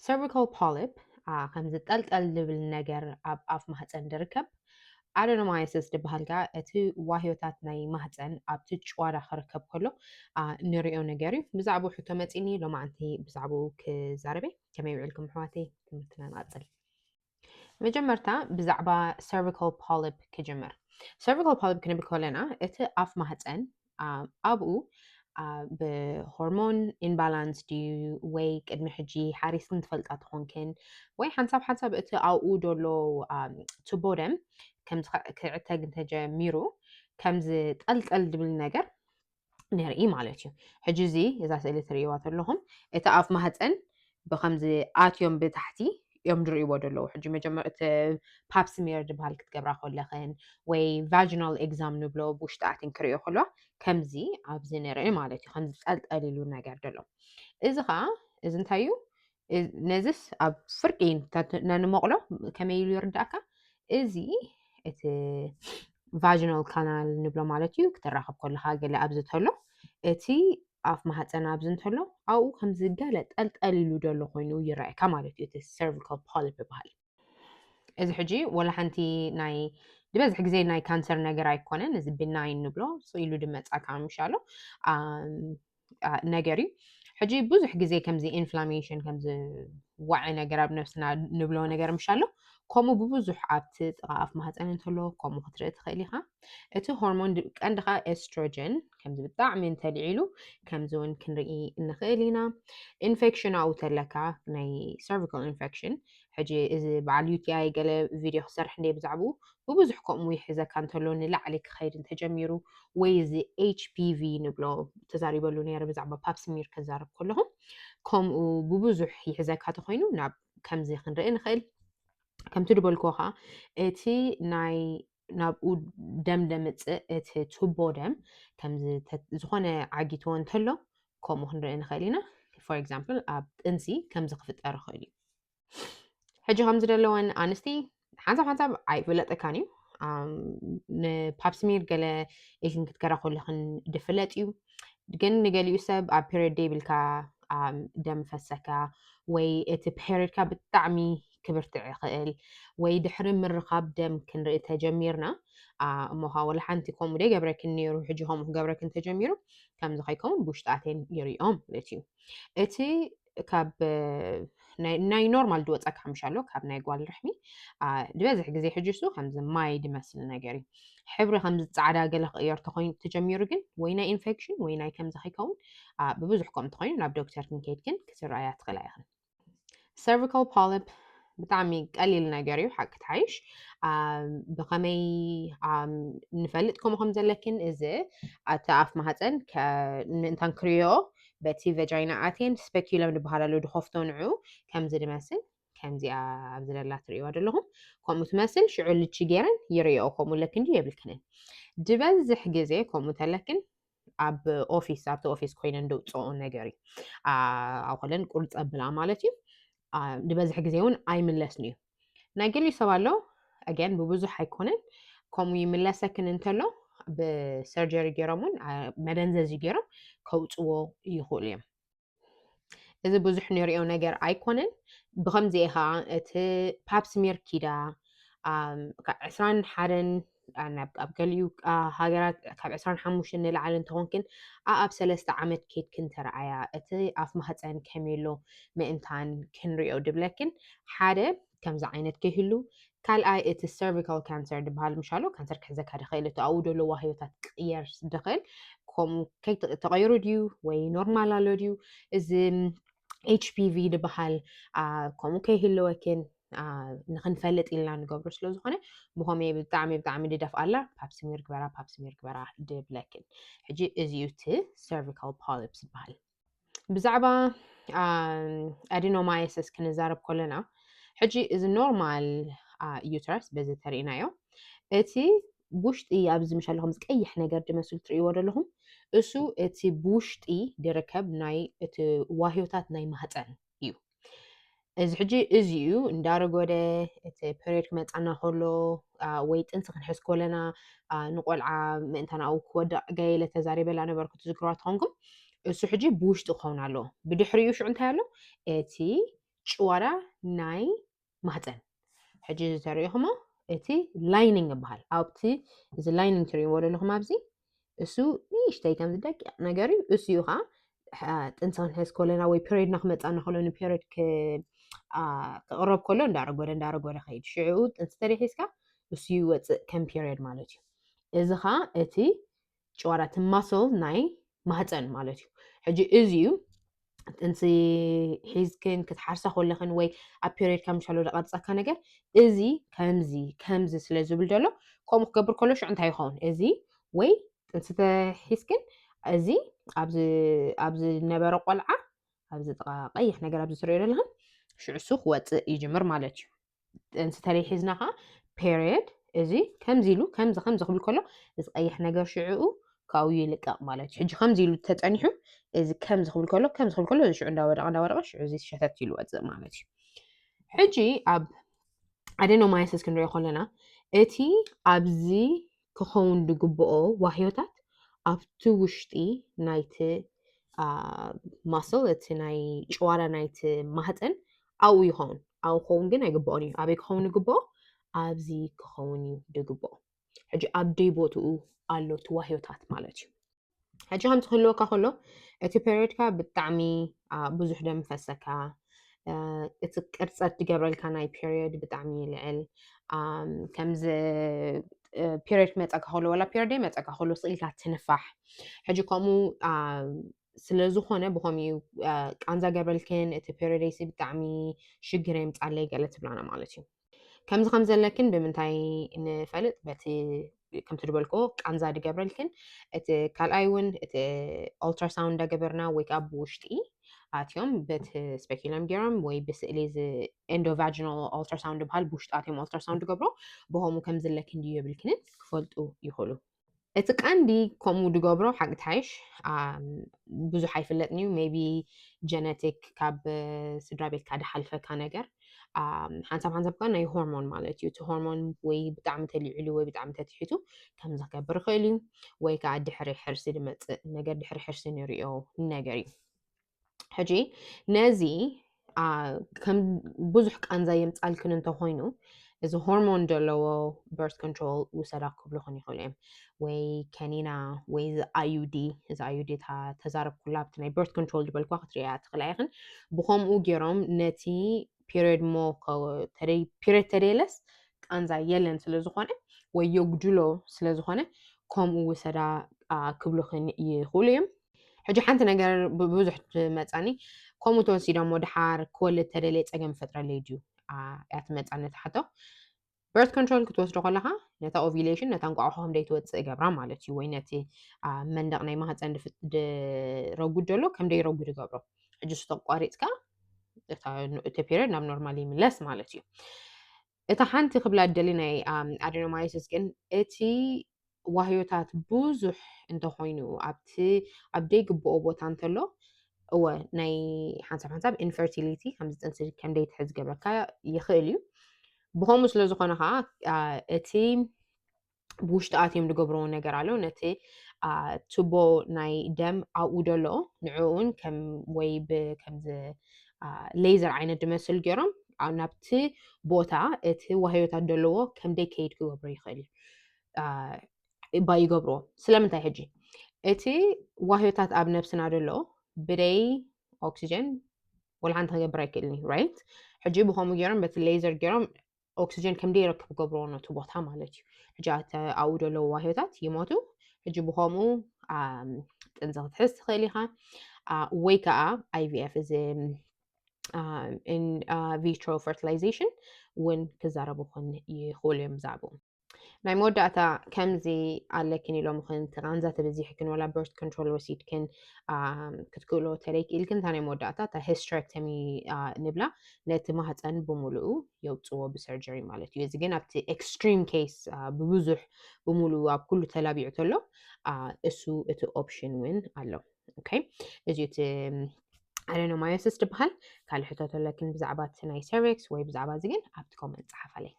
Cervical polyp ከምዚ ጠልጠል ዝብል ነገር ኣብ ኣፍ ማህፀን ዝርከብ። Adenomyosis ዝበሃል ከኣ እቲ ዋህዮታት ናይ ማህፀን ኣብቲ ጭዋዳ ክርከብ ከሎ ንሪኦ ነገር እዩ። ብዛዕባኡ ሕቶ መፂኒ ሎማዓንቲ ብዛዕባኡ ክዛረበ። ከመይ ውዒልኩም ኣሕዋተይ? ትምህርትና ንቐፅል። መጀመርታ ብዛዕባ cervical polyp ክጅምር። Cervical polyp ክንብል ከለና እቲ ኣፍ ማህፀን ኣብኡ ብሆርሞን ኢምባላንስ ድዩ ወይ ቅድሚ ሕጂ ሓሪስክን ትፈልጣ ተኾንክን ወይ ሓንሳብ ሓንሳብ እቲ ኣብኡ ዘሎ ቱቦ ደም ከምዚ ክዕተግ እንተጀሚሩ ከምዚ ጠልጠል ዝብል ነገር ንርኢ ማለት እዩ። ሕጂ እዚ እዛ ስእሊ ትርእይዋ ዘለኹም እቲ ኣፍ ማህፀን ብከምዚ ኣትዮም ብታሕቲ እዮም ዝርእይዎ ዘለዉ። ሕጂ መጀመር እቲ ፓፕ ስሜር ዝበሃል ክትገብራ ከለኽን ወይ ቫጂናል ኤግዛም ንብሎ ብውሽጢ ኣትን ክርእዮ ከሎ ከምዚ ኣብዚ ንርኢ ማለት እዩ። ከምዚ ጠልጠል ኢሉ ነገር ዘሎ እዚ ከዓ እዚ እንታይ እዩ? ነዚስ ኣብ ፍርቂ ነንመቕሎ ከመይ ኢሉ ይርዳእካ? እዚ እቲ ቫጂናል ካናል ንብሎ ማለት እዩ። ክትራኸብ ከለካ ገለ ኣብዚ ተሎ እቲ ኣፍ ማህፀን ኣብዚ እንተሎ ኣብኡ ከምዚ ገለ ጠልጠል ኢሉ ዘሎ ኮይኑ ይረኣየካ ማለት እዩ። እቲ ሰርቪካል ፖሊፕ ይበሃል። እዚ ሕጂ ወላ ሓንቲ ናይ ዝበዝሕ ግዜ ናይ ካንሰር ነገር ኣይኮነን። እዚ ቢናይን ንብሎ ኢሉ ድመፃካ ምሻሎ ነገር እዩ። ሕጂ ብዙሕ ግዜ ከምዚ ኢንፍላሜሽን ከምዚ ዋዒ ነገር ኣብ ነብስና ንብሎ ነገር ምሻሎ ከምኡ ብብዙሕ ኣብቲ ጥቓ ኣፍ ማህፀን እንተሎ ከምኡ ክትርኢ ትኽእል ኢኻ። እቲ ሆርሞን ቀንድኻ ኤስትሮጀን ከምዚ ብጣዕሚ እንተልዒሉ ከምዚ እውን ክንርኢ ንኽእል ኢና። ኢንፌክሽን ኣብኡ ተለካ ናይ ሰርቪካል ኢንፌክሽን ሕጂ እዚ በዓል ዩቲኣይ ገለ ቪድዮ ክሰርሕ እንደ ብዛዕባኡ ብብዙሕ ከምኡ ይሕዘካ እንተሎ ንላዕሊ ክኸይድ እንተጀሚሩ ወይ እዚ ኤች ፒ ቪ ንብሎ ተዛሪበሉ ነይረ ብዛዕባ ፓፕ ስሚር ከዛረብ ከለኹ ከምኡ ብብዙሕ ይሕዘካ ተኮይኑ ናብ ከምዚ ክንርኢ ንኽእል። ከምቲ ድበልኮ ከዓ እቲ ናይ ናብኡ ደም ደምፅእ እቲ ቱቦ ደም ከምዚ ዝኾነ ዓጊትዎ እንተሎ ከምኡ ክንርኢ ንኽእል ኢና። ፎር ኤግዛምፕል ኣብ ጥንሲ ከምዚ ክፍጠር ይኽእል እዩ። ሕጂ ከም ዝደለወን ኣንስቲ ሓንሳብ ሓንሳብ ኣይፍለጠካን እዩ። ንፓፕስሚር ገለ ኢልክን ክትከራ ከለኽን ድፍለጥ እዩ። ግን ንገሊኡ ሰብ ኣብ ፔሪድ ደይብልካ ደም ፈሰካ ወይ እቲ ፔሪድካ ብጣዕሚ ክብርትዕ ይኽእል ወይ ድሕሪ ምርኻብ ደም ክንርኢ ተጀሚርና እሞ ኸዓ ወላ ሓንቲ ከምኡ ደይገብረክን ነይሩ ሕጂ ከምኡ ክገብረክን ተጀሚሩ ከምዚ ከይከውን ብውሽጣቴን ይሪኦም ማለት እዩ። እቲ ካብ ናይ ኖርማል ድወፀካ ምሻሎ ካብ ናይ ጓል ርሕሚ ዝበዝሕ ግዜ ሕጂ እሱ ከምዚ ማይ ድመስል ነገር እዩ። ሕብሪ ከምዚ ፃዕዳ ገለ ክቕየር ተኮይኑ ተጀሚሩ ግን ወይ ናይ ኢንፌክሽን ወይ ናይ ከምዚ ከይከውን ብብዙሕ ከም ተኮይኑ ናብ ዶክተር ክንከይድ ግን ክትረኣያ ትኽእላ ኢኽን። ሰርቪካል ፖሊፕ ብጣዕሚ ቀሊል ነገር እዩ ሓቂ ትሓይሽ። ብኸመይ ንፈልጥ ከምኡ ከም ዘለክን እዚ ኣቲ ኣፍ ማህፀን ምእንታን ክሪኦ በቲ ቨጃይና ኣቴን ስፔኪለም ዝበሃል ኣሎ ድኸፍቶ ንዑ ከምዚ ድመስል ከምዚኣ ኣብዚ ደላ ትርእይዋ ዘለኹም ከምኡ ትመስል ሽዑ ልቺ ገይረን ይርእዮ ከምኡ ለክን ድዩ የብልክንን። ድበዝሕ ግዜ ከምኡ ተለክን ኣብ ኦፊስ ኣብቲ ኦፊስ ኮይነን ደውፅኦ ነገር እዩ። ኣብ ከለን ቁርፅ ኣብላ ማለት እዩ። ዝበዝሕ ግዜ እውን ኣይምለስን እዩ። ናይ ገሊኡ ሰብ ኣሎ ኣገን ብብዙሕ ኣይኮነን ከምኡ ይምለሰክን እንተሎ ብሰርጀሪ ገይሮም እውን መደንዘዚ ገይሮም ከውፅዎ ይኽእሉ እዮም። እዚ ብዙሕ ንሪኦ ነገር ኣይኮነን። ብኸምዚ ከዓ እቲ ፓፕስሚር ኪዳ ዕስራን ሓደን ኣብ ገሊኡ ሃገራት ካብ ዕስራን ሓሙሽተን ንላዕሊ እንተኾንክን ኣብ ሰለስተ ዓመት ኬድክን ተረኣያ እቲ ኣፍ ማህፀን ከመይ ኣሎ ምእንታን ክንሪኦ ድብለክን ሓደ ከምዚ ዓይነት ከይህሉ ካልኣይ እቲ ሰርቪካል ካንሰር ዝበሃል ምሻሎ ካንሰር ክሕዘካ ድኽእል እቲ ኣብኡ ደሎ ዋህዮታት ክቕየር ድኽእል ከምኡ ተቐይሩ ድዩ ወይ ኖርማል ኣሎ ድዩ እዚ ኤች ፒ ቪ ዝበሃል ከምኡ ከይህልወክን ንክንፈልጥ ኢልና ንገብሮ ስለ ዝኾነ ብኸመይ ብጣዕሚ ብጣዕሚ ድደፍኣላ ፓፕስሚር ግበራ ፓፕስሚር ግበራ ድብለክን። ሕጂ እዚዩ እቲ ሰርቪካል ፖሊፕስ ዝበሃል። ብዛዕባ ኣዲኖማይስስ ክንዛረብ ከለና ሕጂ እዚ ኖርማል ዩተረስ በዚ ተርእናዮ እቲ ውሽጢ ኣብዚ ምሻለ ከምዚ ቀይሕ ነገር ድመስል ትርእይዎ ዘለኹም እሱ እቲ ብውሽጢ ድርከብ ናይ እቲ ዋህዮታት ናይ ማህፀን እዩ። እዚ ሕጂ እዚ እዩ እንዳረጎደ እቲ ፔሪድ ክመፃና ከሎ ወይ ጥንሲ ክንሕዝ ከለና ንቆልዓ ምእንታን ኣብኡ ክወድቕ ገየለ ተዛሪበላ ነበርኩ ትዝክርዋ ትኾንኩም። እሱ ሕጂ ብውሽጢ ክኸውን ኣለዎ። ብድሕሪኡ ሽዑ እንታይ ኣሎ? እቲ ጭዋዳ ናይ ማህፀን። ሕጂ እዚ ተሪኢኹሞ እቲ lining ይበሃል። ኣብቲ እዚ lining ትሪእዎ ዘለኹም ኣብዚ እሱ ንእሽተይ ከምዚ ደቂቕ ነገር እዩ። እሱ እዩ ከዓ ጥንሲ ክንሕዝ ከለና ወይ period ና ክመፃና ከሎ ን period ክቕረብ ከሎ እንዳረጎደ እንዳረጎደ ከይድ ሽዕኡ ጥንሲ ተደሒዝካ እሱ ይወፅእ ከም period ማለት እዩ። እዚ ከዓ እቲ ጭዋዳ እቲ muscle ናይ ማህፀን ማለት እዩ። ሕጂ እዚ እዩ ጥንሲ ሒዝክን ክትሓርሳ ከለኽን ወይ ኣብ period ካ ምሻሎ ደቐርፀካ ነገር እዚ ከምዚ ከምዚ ስለ ዝብል ዘሎ ከምኡ ክገብር ከሎ ሽዑ እንታይ ይኸውን እዚ ወይ ጥንሲ ተሒዝክን እዚ ኣብዚ ኣብዚ ነበረ ቆልዓ ኣብዚ ጥቓ ቀይሕ ነገር ኣብዚ ትሪኦ ዘለኽን ሽዑ እሱ ክወፅእ ይጅምር ማለት እዩ። ጥንሲ ተደይ ሒዝና ከዓ period እዚ ከምዚ ኢሉ ከምዚ ከምዚ ክብል ከሎ እዚ ቀይሕ ነገር ሽዕኡ ካብኡ ይልቀቕ ማለት እዩ። ሕጂ ከምዚ ኢሉ ተፀኒሑ እዚ ከምዚ ክብል ከሎ ከምዚ ክብል ከሎ እዚ ሽዑ እንዳወደቐ እንዳወደቐ ሽዑ እዚ ሸተት ኢሉ ወፅእ ማለት እዩ። ሕጂ ኣብ adenomyosis ክንሪኦ ከለና እቲ ኣብዚ ክኸውን ዝግብኦ ዋህዮታት ኣብቲ ውሽጢ ናይቲ muscle እቲ ናይ ጭዋዳ ናይቲ ማህፀን ኣብኡ ይኸውን ኣብኡ ክኸውን ግን ኣይግብኦን እዩ። ኣበይ ክኸውን ይግብኦ? ኣብዚ ክኸውን እዩ ዝግብኦ። ሕጂ ኣብ ደይ ቦትኡ ኣሎ እቲ ዋህዮታት ማለት እዩ። ሕጂ ከምዚ ክህልወካ ከሎ እቲ period ካ ብጣዕሚ ብዙሕ ደም ፈሰካ እቲ ቅርፀት ዝገብረልካ ናይ period ብጣዕሚ ይልዕል። ከምዚ period ክመፀካ ከሎ ወላ period ይመፀካ ከሎ ስኢልካ ትንፋሕ። ሕጂ ከምኡ ስለ ዝኾነ ብኸምኡ እዩ ቃንዛ ገብረልክን እቲ period ሲ ብጣዕሚ ሽግር የምፃለይ ገለ ትብላና ማለት እዩ። ከምዚ ከም ዘለክን ብምንታይ ንፈልጥ? በቲ ከምቲ ዝበልክዎ ቃንዛ ድገብረልክን እቲ ካልኣይ እውን እቲ ultrasound እንዳገበርና ወይ ከዓ ብውሽጢ ኣትዮም በቲ speculum ገይሮም ወይ ብስእሊ እዚ endovaginal ultrasound ዝበሃል ብውሽጢ ኣትዮም ultrasound ድገብሮ ብኸምኡ ከም ዘለክን ድዩ የብልክንን ክፈልጡ ይኽእሉ። እቲ ቀንዲ ከምኡ ድገብሮ ሓቂ ትሓይሽ ብዙሕ ኣይፍለጥን እዩ። maybe genetic ካብ ስድራ ቤትካ ድሓልፈካ ነገር ሓንሳብ ሓንሳብ ከ ናይ ሆርሞን ማለት እዩ። እቲ ሆርሞን ወይ ብጣዕሚ ተልዒሉ ወይ ብጣዕሚ ተትሒቱ ከምዚ ክገብር ይኽእል እዩ። ወይ ከዓ ድሕሪ ሕርሲ ድመፅእ ነገር ድሕሪ ሕርሲ ንሪኦ ነገር እዩ። ሕጂ ነዚ ከም ብዙሕ ቃንዛ የምፃልክን እንተኮይኑ እዚ ሆርሞን ዘለዎ birth control ውሰዳ ክብሉክን ይኽእሉ እዮም። ወይ ከኒና ወይ እዚ IUD እዚ IUD እታ ተዛረብኩላ ኣብቲ ናይ birth control ዝበልኳ ክትሪያ ትኽእላ ኢኽን። ብከምኡ ገይሮም ነቲ period ሞ period ተደየለስ ቃንዛ የለን ስለ ዝኾነ ወይ የጉድሎ ስለ ዝኾነ ከምኡ ውሰዳ ክብሉክን ይኽእሉ እዮም። ሕጂ ሓንቲ ነገር ብዙሕ ትመፃኒ ከምኡ ተወሲዶሞ ድሓር ክወልድ ተደልየ ፀገም ፈጥረለይ ድዩ እያ ትመፃኒ ትሓቶ። birth control ክትወስዶ ከለካ ነታ ovulation ነታ እንቋቑሖ ከም ደይትወፅእ ገብራ ማለት እዩ ወይ ነቲ መንደቕ ናይ ማህፀን ድረጉድ ዘሎ ከም ደይረጉድ ይገብሮ። ሕጂ ስቶ ቋሪፅካ እቲ period ናብ normal ይምለስ ማለት እዩ። እታ ሓንቲ ክብላ ደሊ ናይ adenomyosis ግን እቲ ዋህዮታት ብዙሕ እንተኮይኑ ኣብቲ ኣብ ደይግብኦ ቦታ እንተሎ እወ ናይ ሓንሳብ ሓንሳብ infertility ከምዚ ጥንሲ ከም ደይትሕዝ ገብረካ ይኽእል እዩ። ብከምኡ ስለ ዝኾነ ከዓ እቲ ብውሽጢ ኣትዮም ዝገብርዎ ነገር ኣሎ። ነቲ ቱቦ ናይ ደም ኣብኡ ደሎ ንዕኡን ከም ወይ ብከምዚ laser ዓይነት ዝመስል ገይሮም ናብቲ ቦታ እቲ ዋህዮታት ዘለዎ ከም ደይከይድ ክገብሮ ይኽእል እዩ። ባ ይገብርዎ። ስለምንታይ? ሕጂ እቲ ዋህዮታት ኣብ ነብስና ዘሎ ብደይ ኦክሲጀን ወላ ሓንቲ ክገብር ኣይክእልን እዩ። right? ሕጂ ብከምኡ ገይሮም በቲ laser ገይሮም ኦክሲጀን ከም ደይረክብ ገብርዎ ነቲ ቦታ ማለት እዩ። ሕጂ ኣብኡ ዘለዉ ዋህዮታት ይሞቱ። ሕጂ ብከምኡ ጥንሲ ክትሕዝ ትኽእል ኢኻ። ወይ ከዓ IVF እዚ vitro fertilization እውን ክዛረቡ ክን ይኽእሉ እዮም ብዛዕባኡ። ናይ መወዳእታ ከምዚ ኣለክን ኢሎም ክን ተቃንዛ ተበዚሕክን ወላ birth control ወሲድክን ክትክእሎ ተለይክ ኢልክን እታ ናይ መወዳእታ እታ hysterectomy ንብላ ነቲ ማህፀን ብምሉኡ የውፅዎ ብሰርጀሪ ማለት እዩ። እዚ ግን ኣብቲ extreme case ብብዙሕ ብምሉኡ ኣብ ኩሉ ተላቢዑ ተሎ እሱ እቲ ኦፕሽን እውን ኣሎ። okay እዚ እቲ adenomyosis ዝበሃል ካልእ ሕቶ ተለክን ብዛዕባ እቲ ናይ cervix ወይ ብዛዕባ እዚ ግን ኣብቲ comment ፀሓፋለይ።